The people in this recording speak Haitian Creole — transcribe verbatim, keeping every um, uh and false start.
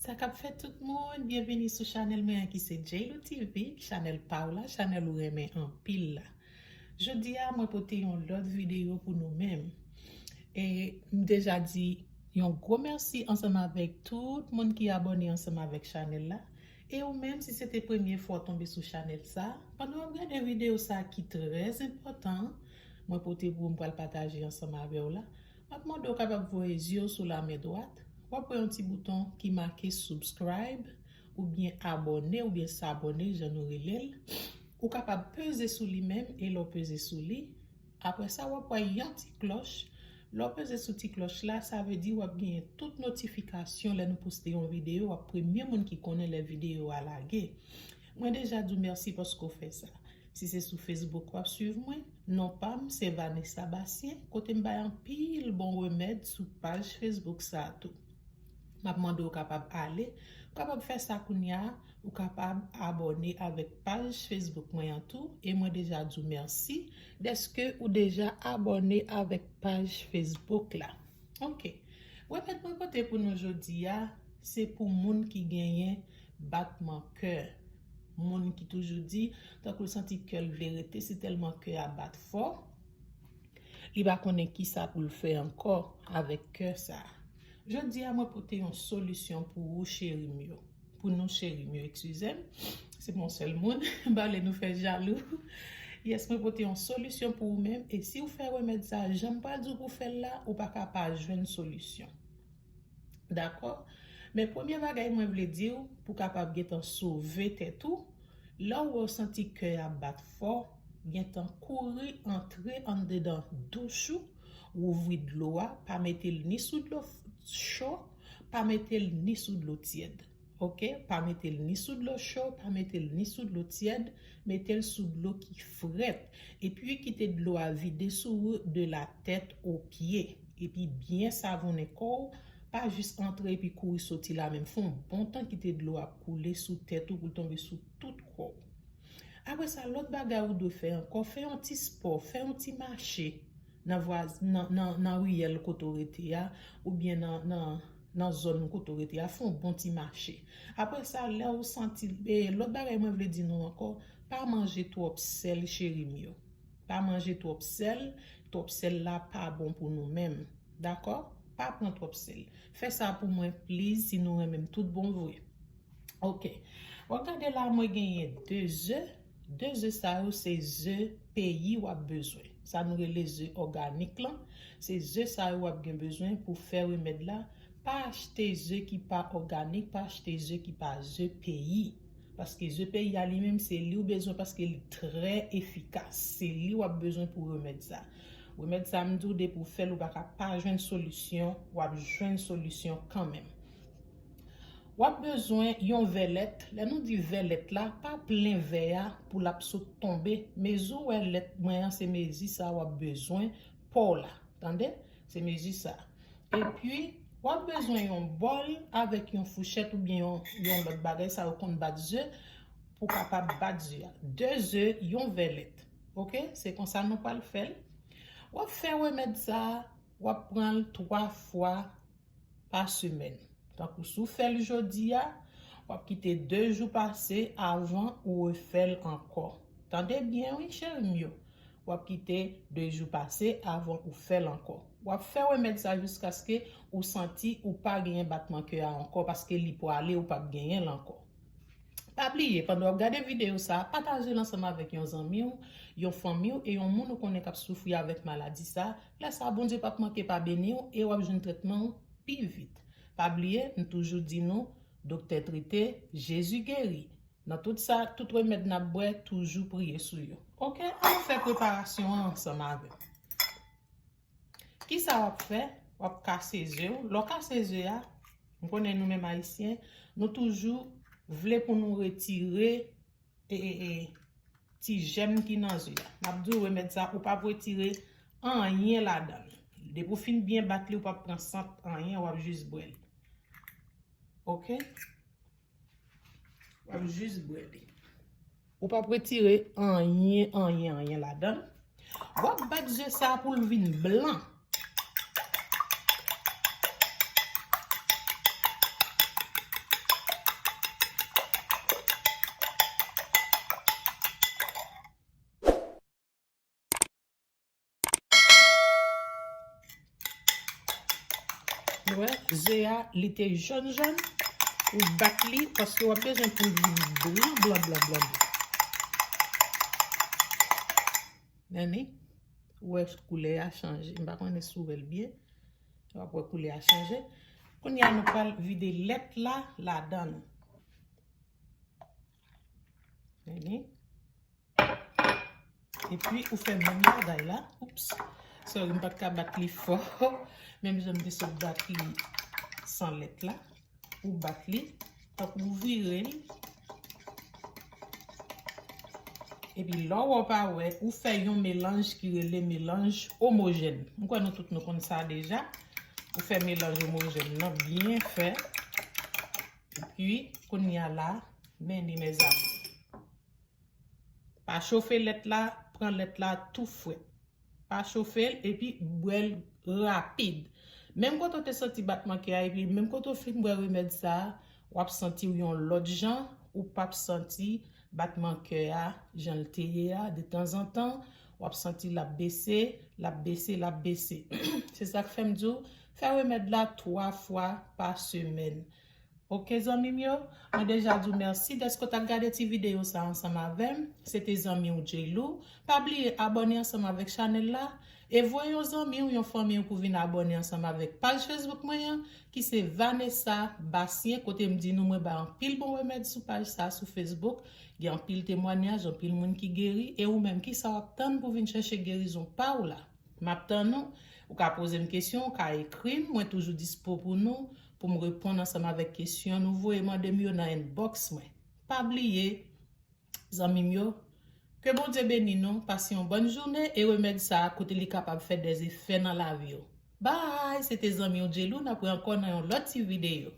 Sa k ap fèt tout moun, byenveni sou chanèl mwen an ki se J L O T V, chanèl pa w la, chanèl ou renmen anpil la. Jodi a, mwen pote yon lòt videyo pou nou menm. E m deja di yon gwo mèsi ansanm avèk tout moun ki abòne ansanm avèk chanèl la. E ou menm, si se te premye fwa w tonbe sou chanèl sa, pandan w ap gade videyo sa ki trè enpòtan, mwen pote pou m pral pataje ansanm avè w la, m ap mande w kapab voye zye w sou lamen dwat, w ap wè yon ti bouton ki make subscribe, oubyen abòne, oubyen sabòne, jan nou rele l. Ou kapab peze sou li menm, e lè w peze sou li, apre sa, w ap wè yon ti klòch. Lè w peze sou ti klòch la, sa vle di w ap genyen tout notifikasyon lè nou poste yon videyo, w ap premye moun ki konnen lè videyo a lage. Mwen deja di w mèsi paske w fè sa. Si se sou Facebook w ap swiv mwen, non pa m se Vanessa Bastien, kote m bay anpil bon remèd sou paj Facebook sa a tou. M ap mande w kapab ale, w kapab fè sa kounye a, ou kapab abòne avèk paj Facebook mwen an tou, e mwen deja di w mèsi dèske ou deja abòne avèk paj Facebook la. Ok. Remèd mwen pote pou nou jodi a, se pou moun ki genyen batman kè. Moun ki toujou di, tankou l santi kè l vle rete, se tèlman kè a bat fò, li pa konnen kisa pou l fè ankò avèk kè sa a. Jodi a, mwen pote yon solisyon pou ou, cheri m yo. Pou nou, cheri m yo, eskize m. Se pa yon sèl moun, m pa vle nou fè jalou. Yes, mwen pote yon solisyon pou ou menm, e si w fè remèd sa a, jan m pral di w pou w fè l la, ou pa ka pa jwenn solisyon. Dakò? Men premye bagay mwen vle di w, pou w kapab gentan sove tèt ou, lè w wè w santi kè a ap bat fò, gentan kouri antre anndedan douch ou, ouvri dlo a, pa mete l ni sou dlo cho, pa mete l ni sou dlo tyèd. Ok? Pa mete l ni sou dlo cho, pa mete l ni sou dlo tyèd, mete l sou dlo ki frèt. Epi kite dlo a vide sou ou de la tèt o pye. Epi byen savonnen kò w, pa jis antre epi kouri soti la menm. Fè yon bon tan kite dlo a ap koule sou tèt ou pou l tonbe sou tout kò w. Apre sa, lòt bagay ou dwe fè ankò, fè yon ti spò, fè yon ti mache nan vwaz-, nan, nan, nan riyèl kote w rete a, oubyen nan, nan, nan zòn kote w rete a, fè yon bon ti mache. Apre sa, lè w santi, e, lòt bagay mwen vle di nou ankò, pa manje twòp sèl, cheri m yo. Pa manje twòp sèl, twòp sèl la pa bon pou nou menm. Dakò? Pa pran twòp sèl. Fè sa pou mwen, please, si nou renmen m tout bon vre. Ok. W ap gade la, mwen genyen de ze. De ze sa yo, se ze peyi w ap bezwen. Sa nou rele ze òganik lan. Se ze sa yo w ap gen bezwen pou fè remèd la. Pa achte ze ki pa òganik, pa achte ze ki pa ze peyi. Paske ze peyi a li menm, se li w bezwen paske li trè efikas. Se li w ap bezwen pou remèd sa. Remèd sa, m di w, depi w fè l, ou pa ka pa jwenn solisyon, w ap jwenn solisyon kanmenm. W ap bezwen yon vè lèt. Lè nou di vè lèt la, pa plen vè a pou l ap sot tonbe. Mezi w wè lèt mwen an, se mezi sa w ap bezwen pa w la. Tande? Se mezi sa. Epi, w ap bezwen yon bòl avèk yon fouchèt oubyen yon, yon lòt bagay, sa yo konn bat ze, pou w kapab bat ze a. De ze, yon vè lèt. Ok? Se konsa nou pral fè l. W ap fè remèd sa a, w ap pran l twa fwa pa semèn. Tankou si w fè l jodi a, w ap kite de jou pase avan ou refè l ankò. Tande byen wi, cheri m yo. W ap kite de jou pase avan ou fè l ankò. W ap fè remèd sa jiskaske ou santi ou pa genyen batman kè a ankò paske li pwale ou p ap genyen l ankò. Pa bliye, pandan w ap gade videyo sa, pataje l ansanm avèk yon zanmi w, yon fanmi w e yon moun ou konnen k ap soufri avèk maladi sa. Lè sa, Bondye p ap manke pa beni w e w ap jwenn trètman w pi vit. Pa bliye, m toujou di nou, doktè trete, Jezi geri. Nan tout sa, tout remèd n ap bwè, toujou priye sou yo. Ok, ann fè preparasyon an ansanm avè m. Kisa w ap fè? W ap kase ze w. Lè w kase ze a, m konnen nou menm Ayisyen, nou toujou vle pou nou retire e, e, e, ti jèm ki nan ze a. M ap di w remèd sa, ou p ap retire anyen ladan l. Depi w fin byen bat li, ou p ap pran sant anyen, w ap jis bwè l. Ok? W ap jis bwè li. Ou p ap retire anyen, anyen, anyen ladan l. W ap bat ze sa pou l vin blan. Wè, ze a, li te jòn jòn. Ou bat li, paske w ap bezwen pou l vin blan, blan, blan, blan, blan. Nèni, ou wè koulè a chanje. M pa konnen si w wè l byen. W ap wè koulè a chanje. Kounye a, nou pral vide lèt la ladan l. Nèni. Epi, ou fè menm bagay la. Oups. Sorry, m pa t ka bat li fò. Menm jan m te sot bat li san lèt la. Ou bat li. Tankou ou vire l. Epi, lè w pa wè, ou fè yon melanj ki rele melanj omojèn. M kwè nou tout nou konn sa deja. Ou fè melanj omojèn nan byen fè. Epi, kounye a la, men li, mezanmi. Pa chofe lèt la, pran lèt la tou frèt. Pa chofe l, epi bwè l rapid. Menm kote w te santi batman kè a, epi menm kote w fin bwè remèd sa a, w ap santi w yon lòt jan, ou p ap santi batman kè a, jan l te ye a, detanzantan, w ap santi l ap bese, l ap bese, l ap bese. Se sa k fè m di w, fè remèd la twa fwa pa semèn. Oke, zanmi m yo, mwen deja di w mèsi dèske w t ap gade ti videyo sa ansanm avè m. Se te zanmi w J Lou. Pa bliye abòne ansanm avèk chanèl la e voye yon zanmi w, yon fanmi w pou vin abòne ansanm avèk paj Facebook mwen an, ki se Vanessa Bastien, kote m di nou mwen bay anpil bon remèd sou paj sa sou Facebook. Gen anpil temwanyaj, anpil moun ki geri, e ou menm, kisa w ap tann pou vin chèche gerizon pa w la? M ap tann ou. Ou ka poze m kesyon, ou ka ekri m. Mwen toujou dispo pou nou, pou m reponn ansanm avèk kesyon nou voye mande m yo nan inbox mwen. Pa bliye, zanmi m yo, ke Bondye beni nou, pase yon bòn jounen e remèd sa a kote li kapab fè dèzefè nan lavi w. Bye! Se te zanmi w J Lou, n ap wè ankò nan yon lòt ti videyo.